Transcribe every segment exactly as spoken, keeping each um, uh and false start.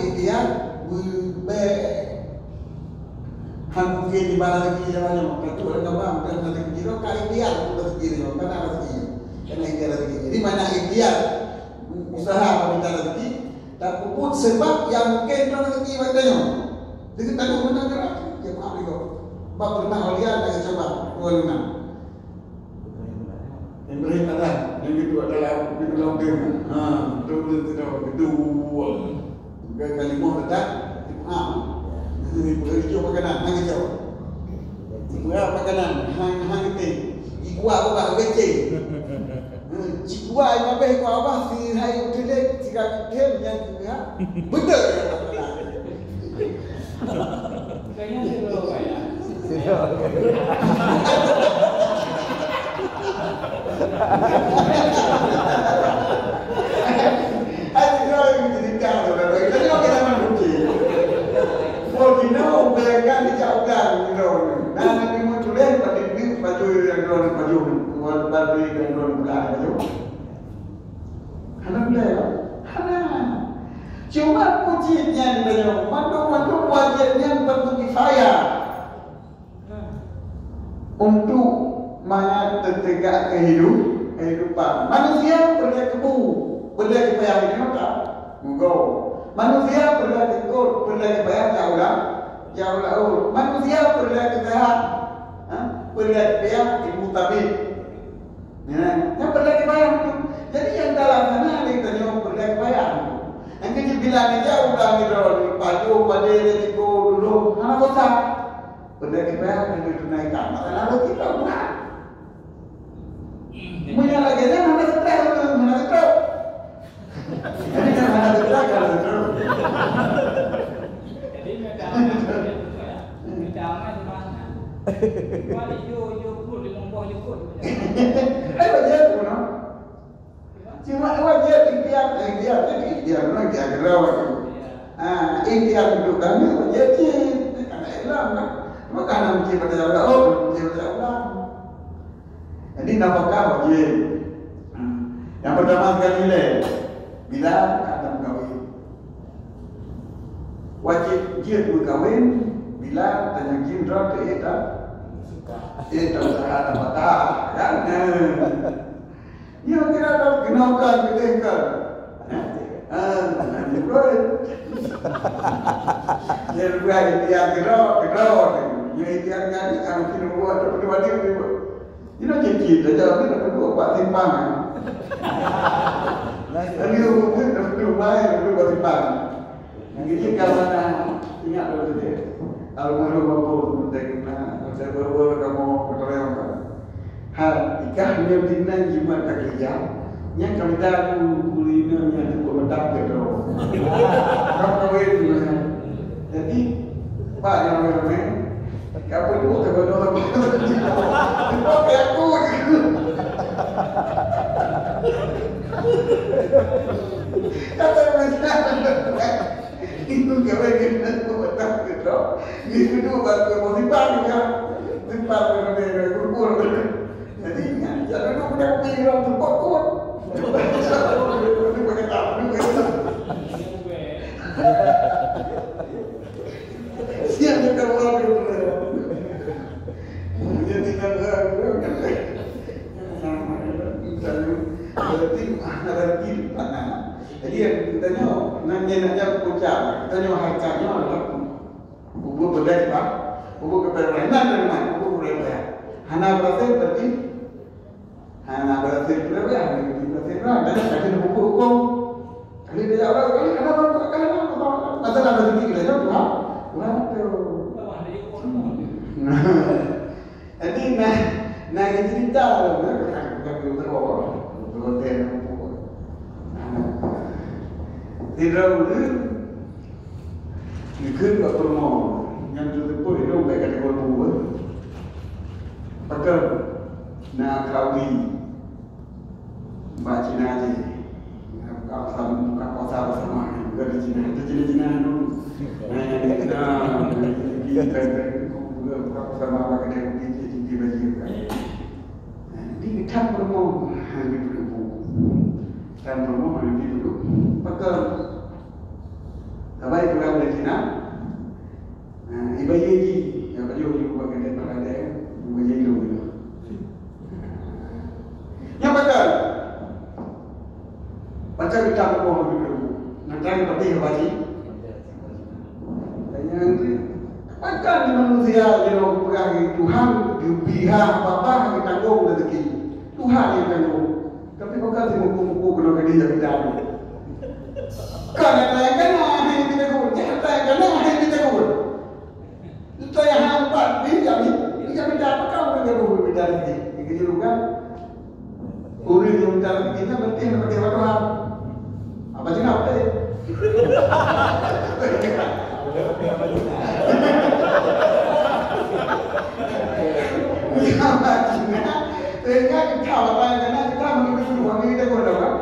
Ikhtiar beubèk. Hana mungken ibarat rezeki dalam nyoe. Ka tuh ada gambar, bukan rezeki nyoe, ka ikhtiar untuk rezeki nyoe, ka na rezeki. Karena ikhtiar rezeki. Jadi, mana ikhtiar usaha meminta rezeki, tapeubuet sebab nyang mungken droe rezeki bak tanyoe. Deungon tanyoe meunan gerak, ya maaf juga. Bak pernah ulian lagi coba, dua lima. Ibrahim Adam, yang kedua adalah Ibrahim Adam. Ha, betul, betul, betul. Kedua. Bukan kalimah tetap, Ibrahim. Ibrahim hijau makanan, hang hijau. Ibrahim makanan, hang, hang item. Ibrahim bukan kecil. Hmm, cikua yang habis, ikua abah, si hai utilek, si kaki tem, yang kena. Betul. Kayaknya sih lo kayak. Aduh, cerita tu, kita ni orang zaman kecil. Oh, dino, bayangkan di jauh gang, dino. Nah, nanti mau tulis, pada ni, baju yang dua, baju, baju yang dua, baju. Hana gulai, hana. Cuma puji nyan tanyoe, mandum-mandum wajéb nyan fardu kifayah. Untuk mangat teutegak kehidup, kehidupan. Manusia peureulèe keu bu, peureulèe keu payah di nota. Mugo. Manusia peureulèe keu kot, peureulèe keu payah jak ulang, jak ulang. Manusia peureulèe keu sehat. Ha? Peureulèe keu payah ilmu tabib. Ya, nyan peureulèe keu payah tu. Jadi nyang dalam sana lé tanyoe peureulèe keu payah tu. Nyang keuh bila neujak ulang droe, pajoh, padé, risiko, dulu, hana bosan. Peureulèe keu payah, keuneuk tunaikan. Masalah rezeki ka bukan. Meunyoe lagèe nyan hana stres, hana stres. Jadi kan hana stres, hana stres. Jadi, mereka aman, mereka aman di mana? Wali yo, yo, perut limong boh likot. Eh, wajib, no? Cuma wajib ikhtiar, ikhtiar, jadi ikhtiar, no, ikhtiar kedua waktu. Ah, ikhtiar untuk kami wajib cit. Karena Islam, kan? Maka nanti pada Allah, oh, nanti pada Allah. Jadi nafkah wajib. Hmm. Yang pertama sekali lé, bila ka meukawen. Wajib jeuet meukawen bila tanyoe jim droe teu éta. Éta usaha nafkah, kan? Nah. Nyoe kira droe keunoe kan, keudeh kan. Eh? Ah, nah, jeuet. Jeuet buat ikhtiar keudroe, keudroe. Nyoe ikhtiar jadi, kan, kira buat, tapi wajib juga. Inoe cit-cit saja, tapi dah duduk bak simpang. Tadi aku pun dah duduk baik, dah duduk bak simpang. Jadi, kalau ada ingat dulu tu dia. Almarhum Abu Munteng, nah, macam baru-baru kamu bertemu. Ha, ikah nyoe dinan jimat kaki jam. Nyang kami tahu kuliner nyang cukup mantap ke tu. Kau kawin tu, nah. Jadi, Pak yang ramai-ramai, Ka peue ka bodoh. Pakai aku je. Kata macam itu, kawai kena aku petang ke tu. Di situ baru mau simpang juga. Simpang ke mana, kumpul. Jadi, ingat, jangan lupa pada kopi orang tu, kuat-kuat. Itu pakai tahu juga. Siap dekat orang tu. Jadi, kan, berarti, ah, berarti, ah, jadi, yang kita nyoh, nanya, nanya, puncak, kita nyoh, harganya adalah Bubu beudai, Pak. Bubu keupeue nan teuma, bubu beudai. Hana berhasil berarti? Hana berhasil berarti, hana berhasil berarti. Dan tadi bubu hukum. Kali dia orang kali, kenapa bukan, kenapa? Masalah rezeki kita jawab, Tuhan. Tuhan tu. Jadi, nah, nah, ini cerita tu, nah, bukan, bukan, bukan, bukan, bukan, bukan, bukan. Sidroe ureueng geukheun bak peurumoh, nyang teuteupeu inong bèk ka tigong buleuen. Pakon na kawi bak Cina jih. Buka puasa, buka puasa bersama. Bukan di Cina. Itu Cina-Cina tu. Nah, yang di Cina, nah, yang di Cina, buka puasa sama pakai dia, dia, dia, dia baju. Nah, di kan peurumoh, ha, di peurumoh. Kan peurumoh, ha, di peurumoh. Pakon. Baik, kurang dari Cina. Nah, ibaye ji, ya, baju, baju buat kena pakai, ibaye dulu. Nyang pakai. Baca kitab Allah dulu. Nanti pakai baju. Tanya nanti. Pakai manusia, dia orang pegang Tuhan, dia pihak, apa-apa, dia tanggung rezeki. Tuhan yang tanggung. Tapi bukan si buku-buku kena ke dia kita. Kan ada yang kena, ada yang kita guna. Nyata yang kena, ada yang kita guna. Itu yang hambat, dia jamin. Dia jamin dah apa kau dengan guru kita lagi? Dia kira bukan? Guru yang kita lagi, kita berarti yang berarti apa Tuhan? Apa cakap tadi? Sehingga kita orang yang kena, kita menuduh Tuhan kita guna, kan?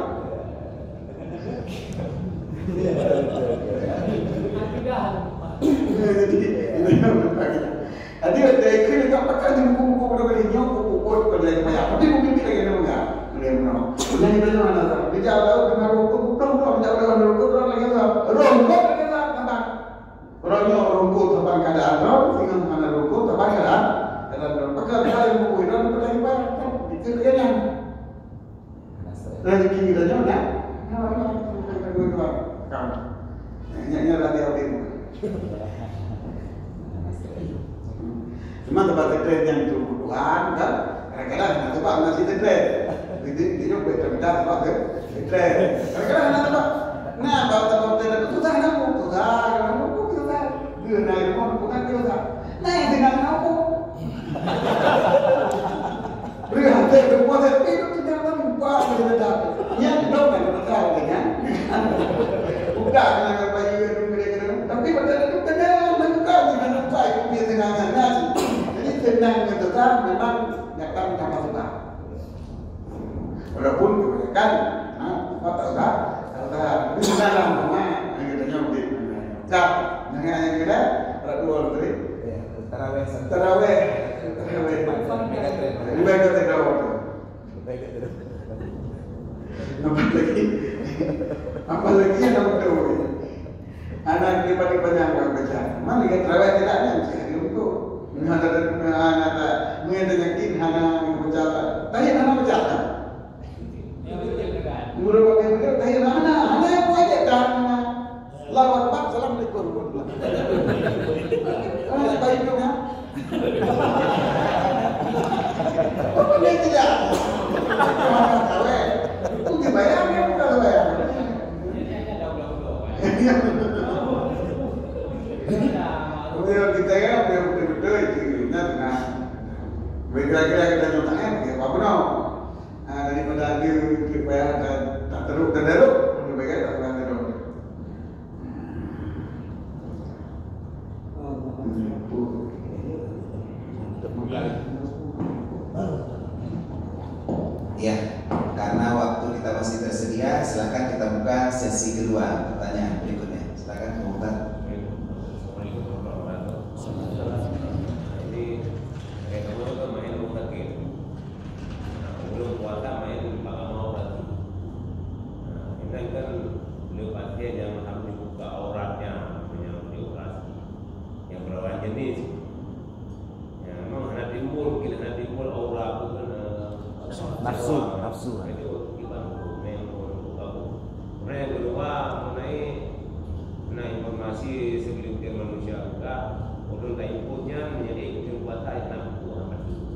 Jadi, jadi, watèe ikheun ka pakai di buku-buku pada kali nyoe, buku-buku pada lagi banyak. Tapi mungkin kita kena pegang. Boleh menang. Boleh kita jangan ada. Kita ada, kita ada buku, buku, buku, kita ada buku, buku, lagi ada. Rongkot lagi ada, tambah. Orang nyoe rongkot saban keadaan droe, singoh hana rongkot saban keadaan, keadaan droe. Maka kita yang buku itu, kita lagi banyak. Itu lagi nyan. Rezeki kita nyoe, nah. Nah, nah, nah, nah, nah, nah, nah. Nyan, nyan lagi apa itu? Cuma tempat stres nyang itu Tuhan, kan? Kadang-kadang hana tempat nasi stres. Jadi, dia buat tempat stres. Kadang-kadang hana tempat. Nah, kalau tempat stres itu susah, nak susah, susah. Dia naik rumah, bukan susah. Nah, yang tinggal nak Reueh hase teupuasa, tapi dok tinggai lam lupa, dia kata. Nyan dok kan, kata dia, kan? Udah, kena bayu, kena, kena. Tapi pada tu kena, kena, kena, kena, kena, kena, kena. Jadi, tenang, kata, memang datang tanpa sebab. Walaupun kebanyakan, ha, sebab tak usah, tak usah. Tapi senang lah, sama. Yang katanya, okey. Dah, dengan yang kena, pada dua, tadi. Ya, tarawih. Tarawih. Tarawih. Lebih baik kata kau. Lebih baik kata kau. Apalagi, apalagi yang betul. Anak daripada panjang orang baca. Mana yang tarawih tidak ada, mesti ada untuk. Hana ada, hana ada, hana ada yakin, hana baca. Tapi hana baca. Guru pakai betul, tapi hana, hana yang buat je, dah, hana. Allahu Akbar, assalamualaikum. Hana baik tu, ya. Apa dia tidak? Itu dibayar, dia bukan bayar. Tapi kalau kita ya, dia betul-betul itu, ingat, nah. Kira-kira kita nyatakan, ya, apa benar? Ah, daripada ada supaya tak, tak teruk, tak teruk, lebih baik tak teruk, tak teruk. Ya, karena waktu kita masih tersedia, silakan kita buka sesi kedua, pertanyaan berikutnya. Silakan, Pak Mukhtar. Jadi, kayak kamu kan main rumah sakit. Nah, sebelum puasa main di mahkamah berarti. Nah, ini kan beliau pasien yang harus dibuka auratnya, yang dioperasi. Yang berlawan jenis. Ya, memang hana timbul, mungkin hana timbul aura tu kan, eh, Nafsu, nafsu. Itu bukan main buka buku. Kemudian yang kedua, mengenai, nah, informasi segelintir manusia juga, ulun tak ikutnya menjadi ikut puasa yang nak buku amat dulu.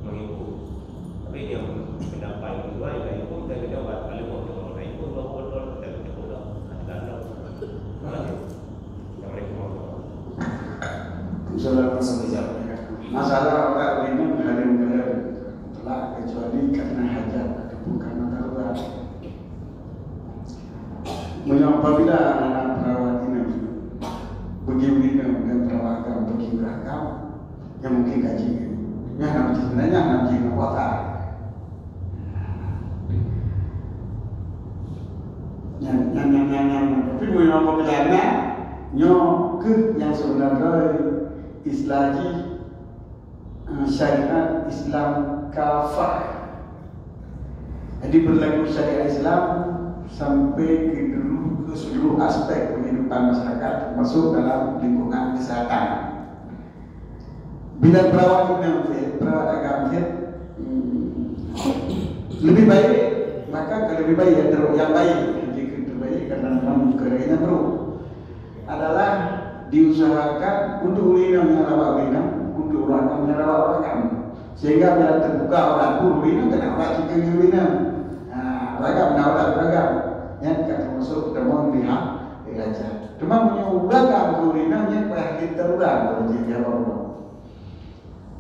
Mengikut. Tapi yang pendapat yang kedua, yang tak ikut, kita kena buat. Kalau mau kita tak ikut, baru betul, kita kena buat. Ada, ada. Assalamualaikum warahmatullahi wabarakatuh. Insyaallah langsung dijawab. Masalah orang ringan hana meukalon mutlak kecuali karena hajat ataupun karena darurat. Meunyoe apabila aneuk perawat inong bagi ureueng inong dan perawat agam bagi ureueng agam, nyang mungkin kaji. Nyan hana meusti, sebenarnya hana meusti ngon puasa. Nyan, nyan, nyan, nyan, nyan. Tapi meunyoe apabila na, nyoe keuh nyang sebenarnya istilah jih, eh, syariat Islam kafah. Jadi, berlaku syariat Islam sampai ke dulu ke seluruh aspek kehidupan. masyarakat, termasuk dalam lingkungan kesehatan. Bila perawat inong cit, perawat agam cit, hmm, lebih baik, maka ke lebih baik yang teruk, yang baik, jika terbaik karena memang keadaannya buruk, adalah diusahakan untuk ureueng inong nyang rawat ureueng inong, untuk ureueng agam nyang rawat ureueng agam. Sehingga bila terbuka orang tu, ureueng inong kena rawat sikeuh ureueng inong. Ha, ureueng agam kena rawat ureueng agam. Nyan ka termasuk teuma pihak raja. Cuma meunyoe ureueng agam keu ureueng inong nyan payah lé teurang kalau jadi awak ureueng.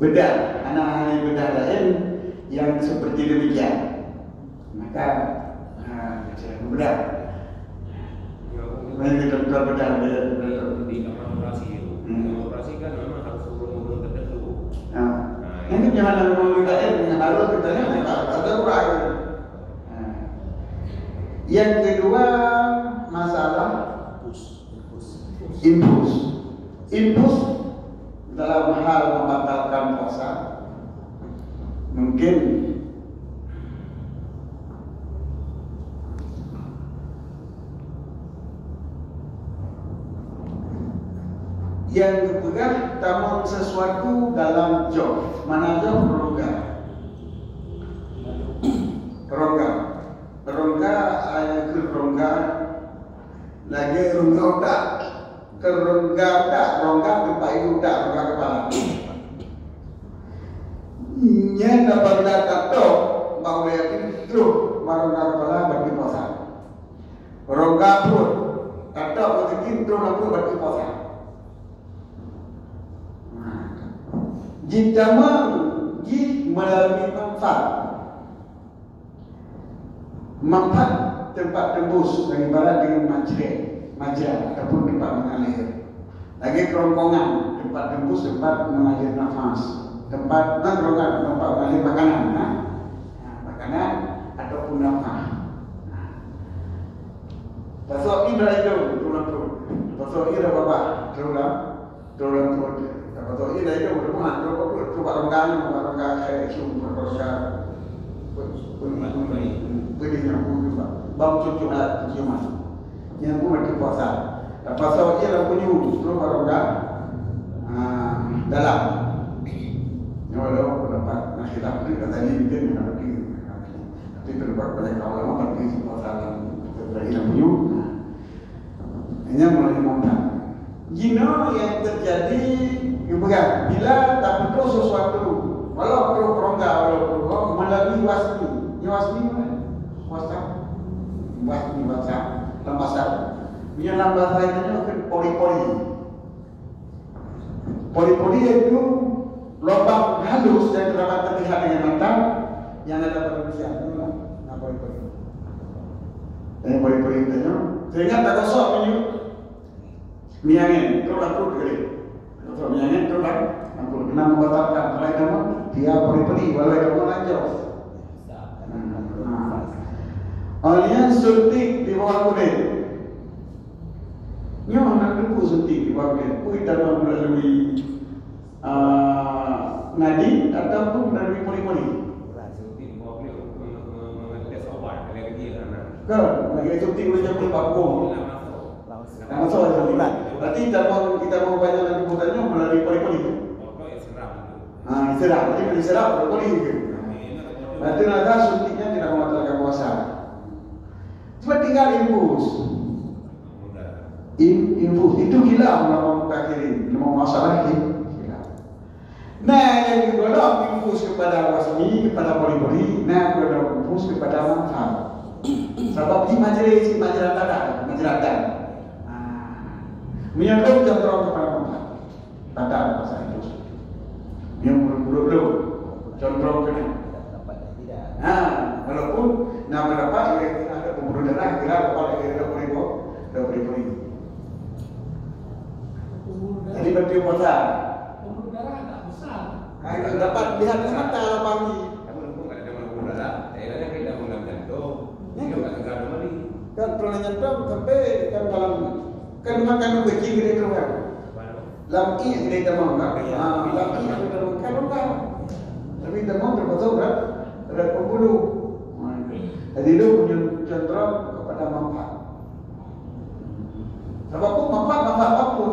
Bedah, hana ahli bedah laén yang seperti demikian. Maka, ha, saya bedah. Banyak kita bedah, bedah, bedah. Di kamar operasi itu. Hmm. Kamar operasi kan memang harus turun-turun tertentu. Ha. Nah, ini jangan ada memang bedah, eh, yang harus kita lihat, ada orang. Ha. Yang kedua, masalah infus. Infus dalam hal membatalkan puasa. Mungkin yang kepeugah tamong sesuatu dalam joh. Mana joh? Rongga. Rongga. Rongga, ayat ke rongga. Lagèe rongga utak. Ke rongga utak, rongga teumpat idup utak, rongga kepala. Nyan apabila tatôp bak ulèe até, troh bak rongga kepala, berarti puasa. Rongga pruet, tatôp bak sikin, troh lam pruet, berarti puasa. Nah, jitamong jih meulalu manfaat. Manfaat teumpat teumbus dan ibarat dengan majret, majret ataupun teumpat mengalir. Lagèe kerongkongan, teumpat teumbus, teumpat mengalir nafas. Teumpat, nah, kerongkongan, teumpat mengalir makanan, nah. Nah, makanan ataupun nafas. Nah. Pasok ié bak idông, troh lam pruet. Pasok ié bak babah, troh lam Troh lam pruet. Tapasoe ié lam idông, troh lam pruet, troh bak rongga nyoe, bak rongga kherek, bak rongga pe-, pe-, pe-, peudeh nyoe, bak bang cucuk alat penciuman. Nyan pun berarti puasa. Tapasoe ié lam kunyueng, troh bak rongga, ah, dalam. Nyoe lôn pendapat, nah, khilaf tu kat tadi mungkin ada. Tapi pendapat banyak ulama berarti puasa lam, lam kunyueng. Nah. Hanya mulai makan. Jinoe nyang teujadi geupeugah, bila tapeutroh sesuatu, walau troh rongga, walau troh rongga, meulalu wasni. Nyoe wasni mana? Wasa. Wasni, wasa. Lam basa. Nyoe lam basa nyoe kan pori-pori. Pori-pori yaitu lubang halus yang dapat terlihat dengan mata, yang ada pada manusia. Itulah, nah, pori-pori. Eh, pori-pori itu, ya. Sehingga tak kosong ini. Miangen, tu takut kali. Kosong miangen, tu takut. Kena membatalkan, kalau kamu, dia pori-pori, walau kamu lanjut. Nah, nah. Orang yang suntik di bawah kulit. Nyoe hana teupeu suntik di bawah kulit. Peue tamong meulalu, ah, nadi ataupun meulalu pori-pori. Suntik di bawah kulit untuk mengetes obat, alergi, hana. Kan, lagi suntik boleh jadi bakong. Langsung. Langsung aja. Berarti tamong, kita mau banyak lagi bukannya meulalu pori-pori. Ah, diserap. Berarti kalau diserap, pori-pori ke? Berarti rasa suntiknya tidak membatalkan puasa. Cuma tinggal infus. In-, infus. Itu khilaf ulama mutakhirin. Ulama masalah khilaf. Nah, yang digolong infus kepada wasni, kepada pori-pori, nah, golong infus kepada manfaat. Sebab di majlis, di majlis adat, majlis adat. Ah. Menyambung contoh kepada manfaat. Batal puasa itu. Nyoe mulut-mulut lôn. Contoh keunan. Ha, walaupun na pendapat ada pembuluh darah, kira dapat, kira dua puluh ribu, dua puluh ribu. Jadi, berarti puasa. Pembuluh darah tak besar. Ha, itu dapat lihat dengan mata lapang ni. Kamu lempung ada pembuluh darah. Saya kira kita mengundang jantung. Ya. Dia tak tegar kembali. Kan pernah jantung sampai kan dalam, kan makan kecil dia tu kan. Lam ié keudéh tamong, kan? Ha, lam ié keudéh tamong, kan, kan. Tapi tamong termasuk rot, rot pembuluh. Ha, jadi, lôn meunyoe contoh kepada manfaat. Sebab tu manfaat, manfaat waktu,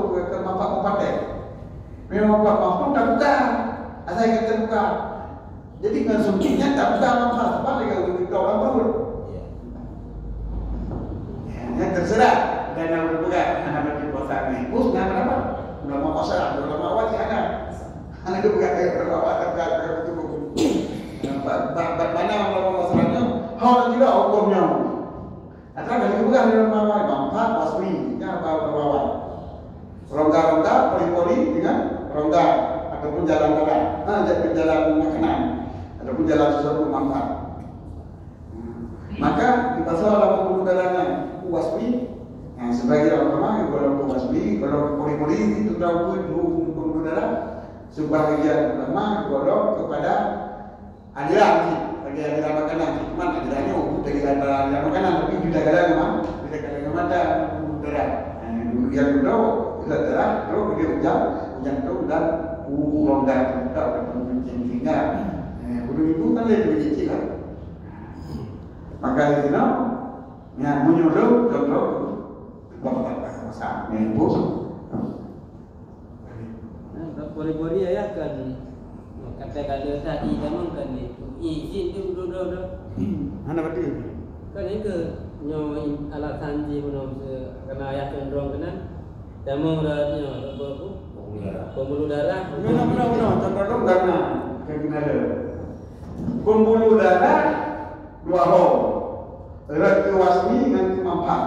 manfaat kabupaten. Memang manfaat waktu tak buka. Asai kita buka. Jadi ngon suntik nyan tak buka manfaat. Sebab lagi ureueng kita orang perut. Ya, ya, terserah. Dan yang berpegang, anak berarti puasa ni. Bus, nah, kenapa? Ulama pasar, ulama awal sih ada. Anak itu bukan kayak ulama awal, tapi ada betul. Bak, bak, bak mana ulama pasar ni? Hal tidak hukumnya. Atra ka geupeugah lé ulama awai, manfaat wasmi, nyan ba ulama awai. Rongga-rongga, pori-pori dengan rongga ataupun jalan darat. Ha, jadi jalan makanan ataupun jalan sesuatu manfaat. Maka dipasal dalam pembuluh darah nyan wasmi. Nah, sebagian ulama golong wasmi, golong pori-pori itu tahu pun pembuluh darah. Sebagian ulama golong kepada aliran cit, bagi aliran makanan cit. Cuman aliran nyoe bukan dari aliran, aliran makanan, tapi di dalam mah, di dalam mata darah. Eh, dulu yang dulu, itu darah, terus dia ujang, ujang tu dan urung dan tak bertemu sehingga. Eh, dulu itu kan dia lebih kecil lah. Maka itu no, yang menyuruh contoh bapak-bapak besar, yang ibu. Nah, bori-bori ayah kan, kata-kata tadi zaman kan ni, izin tu dulu dah. Hana betul. Kan itu nyoe alasan jih bunoe karena ayah condong kena. Jamong dah nyoe apa tu? Pembuluh darah. Pembuluh darah. Benar, benar, benar. Contoh dong karena kena. Pembuluh darah dua hal. Rot keu wasmi ngon keu manfaat.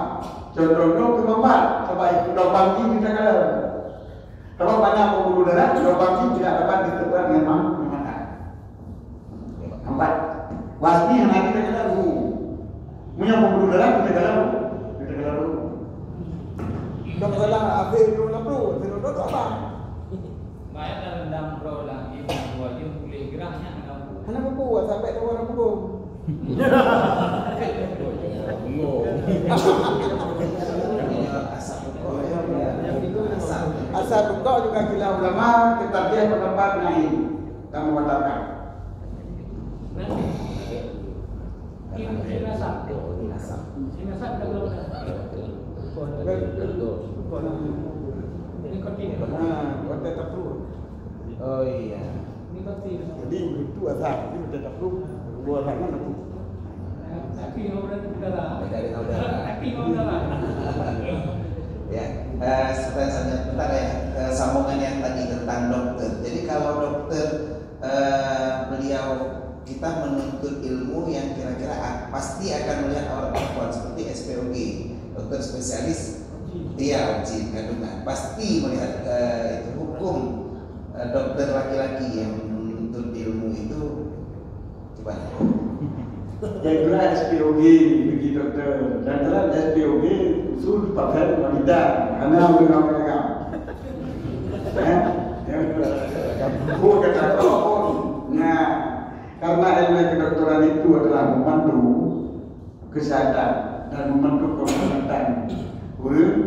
Contoh dong keu manfaat, sebab itu lubang jih kita kalau. Kalau mana pembuluh darah, lubang jih tidak dapat ditekan dengan ma-, dengan mata. Empat. Wasmi hana kita kena hu. Meunyoe pembuluh darah kita kena hu. Kita kena hu. Dok salah, habis dulu lalu, dulu dok apa? Bayar dalam dam bro lah, ibu dua jam boleh gerah nyan dalam. Hana buku, sampai tahu orang buku. Asal buka juga gila ulama, kita dia pendapat lain. Kamu katakan. Nikotin. Ah, buat tetap perlu. Oh iya. Nikotin. Jadi itu asal, itu tetap perlu. Dua orang kan aku. Tapi orang udara. Beda dengan udara. Tapi orang udara. Ya, eh, sebentar, sebentar ya, eh, sambungan yang tadi tentang dokter. Jadi kalau dokter, eh, beliau, kita menuntut ilmu yang kira-kira a-, pasti akan melihat aurat perempuan seperti S P O G, dokter spesialis. Iya, jin kandungan. Pasti melihat, eh, itu hukum, eh, dokter laki-laki yang menuntut ilmu itu. Coba. Yang kira S P O G bagi doktor, dan dalam S P O G usul pakaian wanita, karena orang agama. Eh? Yang kira bukan kata apapun. Nah, karena ilmu kedokteran itu adalah membantu kesehatan dan membantu keselamatan ureueng.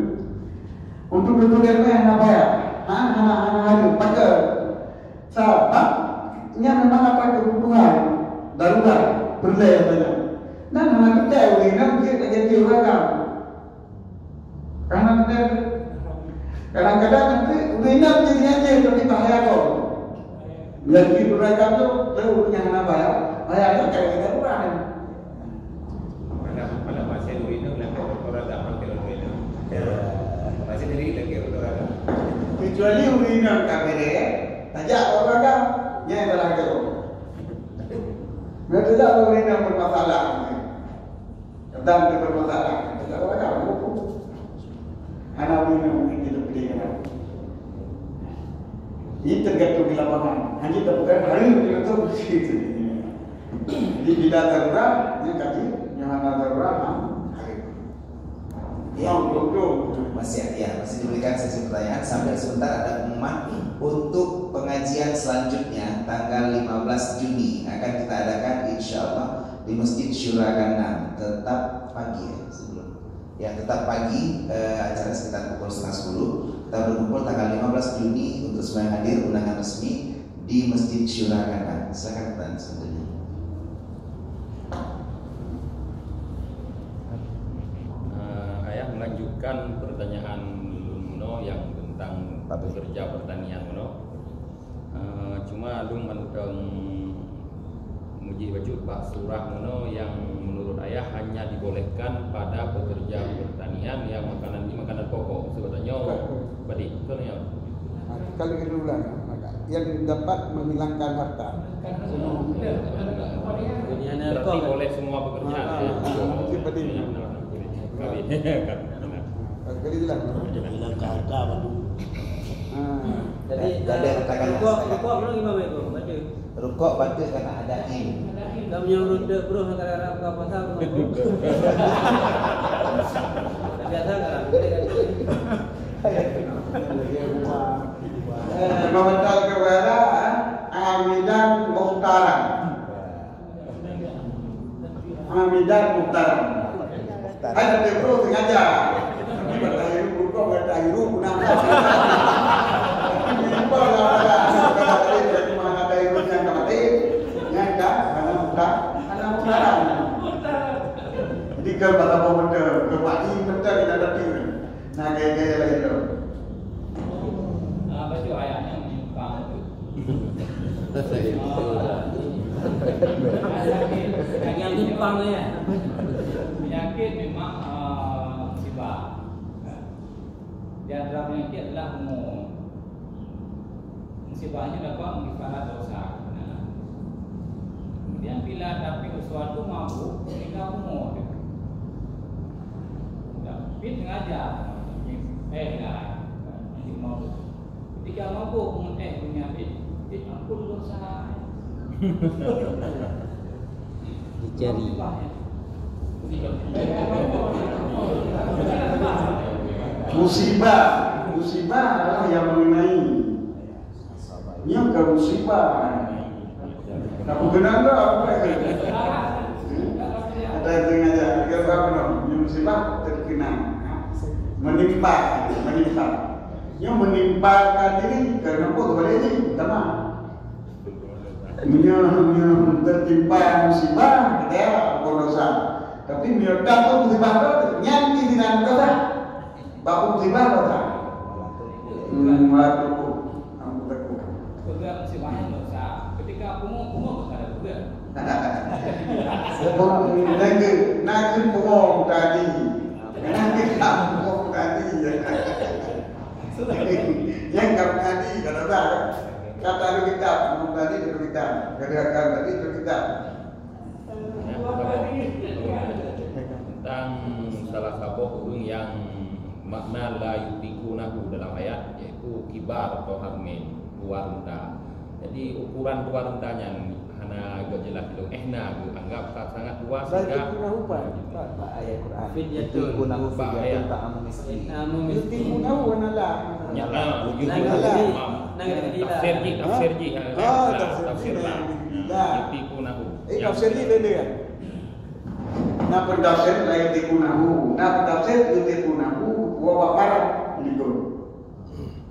Untuk dokter ilmu yang apa ya? Ha, hana, hana, hana, pakai. Sabab nyan memang ada kebutuhan darurat, perlu saja. Dan hana kita ureueng inong dia tak jadi ureueng agam. Karena kita kadang-kadang nanti ureueng inong jadi aja tapi bahaya kau. Jadi ureueng agam tu, tu ureueng yang hana bahaya, bahaya kan kalau kita urang. Malah, malah masih ureueng inong lagi doktor agam, makin ureueng inong. Ya. Masih diri lagi doktor agam. Kecuali ureueng inong kafir, tajak ureueng agam, nyan adalah agama. Nyan tajak ureueng inong bermasalah. Kadang dia bermasalah, tajak ureueng agam, hukum. Hana ureueng inong yang kita pilih kan. Ini tergantung di lapangan. Hanya kita bukan hari kita tu begitu. Jadi bila darurat, nyan kaji, nyang hana darurat, ha, hari. Yang belum. Masih, ya, masih diberikan sesi pertanyaan sambil sebentar ada pengumuman untuk pengajian selanjutnya tanggal lima belas Juni akan kita adakan insyaallah di Masjid Syura Gandang, tetap pagi ya, sebelum. Ya, tetap pagi, eh, acara sekitar pukul setengah sepuluh. Kita berkumpul tanggal lima belas Juni untuk semua yang hadir, undangan resmi di Masjid Syura Gandang. Silakan pertanyaan selanjutnya. Eh, ayah melanjut. Kan pertanyaan lôn meunoe nyang tentang pekerja pertanian meunoe. Eh, cuma lôn mantong meuji bacut bak surah meunoe nyang menurut ayah hanya dibolehkan pada pekerja pertanian yang makanan ini makanan pokok. Sebab tanyoe padé, betul ya? Ha, sekali lagi ulang. Yang dapat menghilangkan harta. Berarti boleh semua pekerjaan, ya? Ha, ha, ha, mungkin padé. Sekali jelas. Hilangkan harta baru. Ha. Jadi, jadi eh, katakanlah rukuk, rukuk belum imam itu, baca. Rukuk baca karena ada in. Dah punya urut dek bro, negara Arab ke pasar, bro. Biasa kan? Eh, membatalkan wala, eh, amidan muhtaram. Hamidan muhtaram. Hai, tapi bro sengaja. Tapi kata hirup, bukan kata hirup, guna apa? Ini apa lah, lah, lah, lah, lah, lah, mana ada hirup yang tak mati, yang tak, mana muhtar, mana muhtaram. Jadi, kalau kata betul, kalau ini betul, kita tak tinggal. Nah, gaya-gaya lain tu. Ah, baca ayat yang menyimpang tu. Yang menyimpang tu, ya. Penyakit memang, ah, musibah. Di antara penyakit adalah umur. Musibahnya dapat mengkifarat dosa. Nah. Kemudian bila tapi sesuatu mabuk, ketika umur. Tapi sengaja, eh, lah, nanti mabuk. Ketika mabuk, umur teh punya, eh, eh, ampun dosa. Dicari. Musibah, musibah adalah yang mengenai. Nyoe ka musibah. Tapi benar tak? Ada yang sengaja, dia apa nama? Nyoe musibah terkenang. Menimpa, menimpa. Nyoe menimpa diri, kenapa kebalik ni? Sama. Meunyoe, meunyoe tertimpa musibah, ya, bukan dosa. Tapi meunyoe tak tu musibah tu, nyan di dalam dosa. Bak musibah dosa. Hmm, waduh. Ampun, ampun. Peugah musibah nyan dosa. Ketika pungo, pungo bukan ada peugah. Nangkeuh, nangkeuh pungo tadi. Nangkeuh pungo tadi. Yang kami tadi, kata dah. Kata Alkitab, ngomong tadi Alkitab, gerakan tadi Alkitab. Tentang salah saboh ureuëng nyang makna la yutiqunahu dalam ayat, yaitu kibar atau hamil, tuha renta. Jadi ukuran tuha renta nyan hana geujeulaih lom, eh na geuanggap ka sangat tuha sehingga. La yutiqunahu, Pak. Pak, Pak, ayat Quran. Fidyatun. Yutiqunahu fidyatun ta'amu miskin. Ta'amu miskin. Yutiqunahu wa nala. Ya, ah, yutiqunahu. Nala. Tafsir ji, tafsir ji. Ah, tafsir ji. Tafsir lah. Nah, yutiqunahu. Eh, tafsir ji beda kan? Na peutafsir la yutiqunahu. Na peutafsir yutiqunahu wa baparat likun.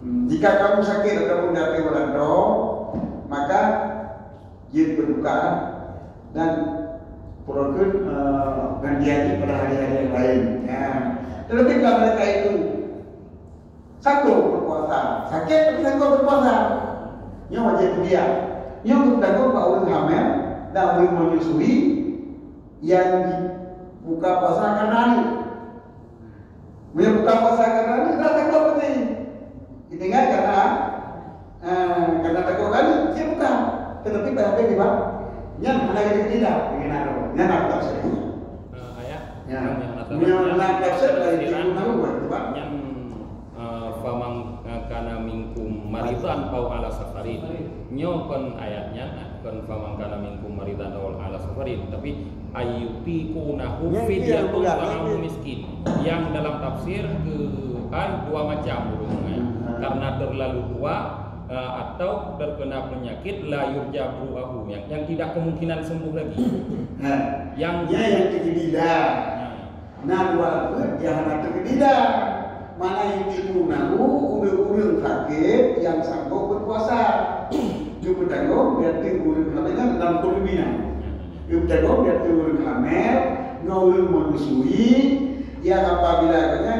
Hmm, jika kamu sakit ataupun datang orang tua, maka jeuet berbuka dan purukun, eh, gantian pada hari-hari yang lain. Ya. Tetapi kalau mereka itu sanggup berpuasa, sakit tapi sanggup berpuasa, nyoe wajib fidyah. Nyoe geutanggung bak ureuëng hamil dan ureuëng menyusui yang buka puasa karena aneuk. Meunyoe buka puasa karena aneuk, dah takot berarti. Ditinggai karena, eh, karena takot aneuk, dia buka. Tetapi pada habis di bawah, nyan hana jadi tidak, dengan nyan aku tak sedih. Eh, ayah, ya. Yang nak tafsir dari Tafsiran, Ibnu Nawawi, sebab yang, eh, faman, eh, kana minkum maridan au ala safarin. Nyoe kon ayat nyan, kon faman kana minkum maridan au ala safarin, tapi ayyutiqunahu. Yang dia fidyatun bukan ta'amu lagi. Miskin. Yang dalam tafsir ke, kan dua macam ureuëng, eh. Hmm. Karena terlalu tua, eh, atau terkena penyakit la yurja buruahu, yang, yang tidak kemungkinan sembuh lagi. Nah, yang, yang, yang terjadi dah. Nah. Na dua buet nyang hana teukeudida. Mana yutiqunahu, ureuëng-ureuëng sakét nyang sanggob berpuasa. Geupeutanggong di ateueh ureuëng hamil, dalam keulebihan. Geupeutanggong di ateueh ureuëng hamil, ngon ureuëng menyusui, nyang apabila gobnyan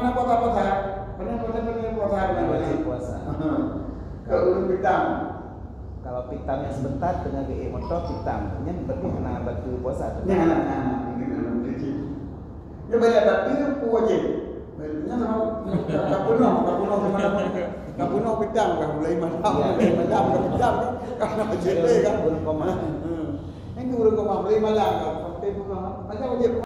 hana puasa-puasa. Hana puasa, hana puasa, hana wajib puasa. Keu ureueng pitam. Kalau pitam nyang sebentar teungoh geuék moto pitam, nyan berarti hana bateue puasa tu. Nyan hana, hana, hana, hana. Dia banyak tak dia pun wajib. Nyan sama, tak pernah, tak pernah sama. Tak pernah pitam kan, mulai malam, ya, mulai malam kan pitam kan. Karena wajib kan. Ureueng koma. Hmm. Nyan ureueng koma, mulai malam kan. Sampai pukul, macam wajib.